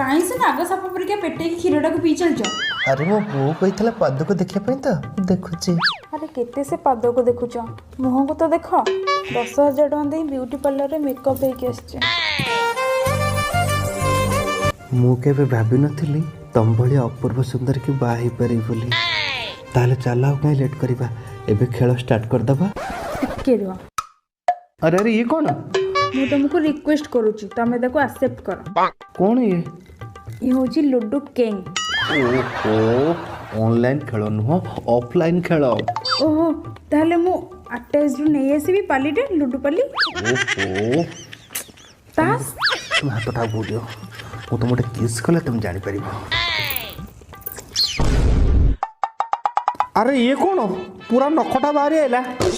କାହିଁ ସେ ନାଗ ସାପ ପରିକା ପେଟେଇକି କ୍ଷୀରଟାକୁ ପିଇ ଚାଲିଛ? ଆରେ, ମୋ ବୋଉ କହିଥିଲା ପାଦକୁ ଦେଖିବା ପାଇଁ ତ ଦେଖୁଛି। ଆରେ, କେତେ ସେ ପାଦକୁ ଦେଖୁଛ? ମୁହଁକୁ ତ ଦେଖ। 10,000 ଟଙ୍କା ଦେଇ ବିୟୁଟି ପାର୍ଲରରେ ମେକଅପ୍ ହେଇକି ଆସିছে। ମୁଁ କେବେ ଭାବିନଥିଲି ତମ ଭଳି ଅପୂର୍ବ ସୁନ୍ଦରୀକି ବାହା ହେଇପାରିବି ବୋଲି। ତାହେଲେ ଚାଲ, ଆଉ କାହିଁ ଲେଟ୍ କରିବା? ଏବେ ଖେଳ ଷ୍ଟାର୍ଟ କରିଦେବା। ଟିକେ ରୁହ। ଆରେ ଆରେ, ଇଏ କ'ଣ? ମୁଁ ତମକୁ ରିକ୍ୱେଷ୍ଟ କରୁଛି, ତମେ ତାକୁ ଆକ୍ସେପ୍ଟ କର। କ'ଣ ଇଏ? ଇଏ ହେଉଛି ଲୁଡୁ କିଙ୍ଗ। ଓହୋ, ଅନଲାଇନ୍ ଖେଳ ନୁହଁ, ଅଫଲାଇନ୍ ଖେଳ। ଓହୋ, ତାହେଲେ ମୁଁ ଆଟାଚରୁ ନେଇ ଆସିବି ପାଲିଟା, ଲୁଡୁ ପାଲି। ଓହୋ। ତାସ୍। ତୁମେ ହାତଟା ଆଗକୁ ଦିଅ। ମୁଁ ତୁମକୁ ଗୋଟେ କିସ୍ କଲେ ତୁମେ ଜାଣିପାରିବ। ଆରେ, ଇଏ କ'ଣ? ପୁରା ନଖଟା ବାହାରି ଆଇଲା।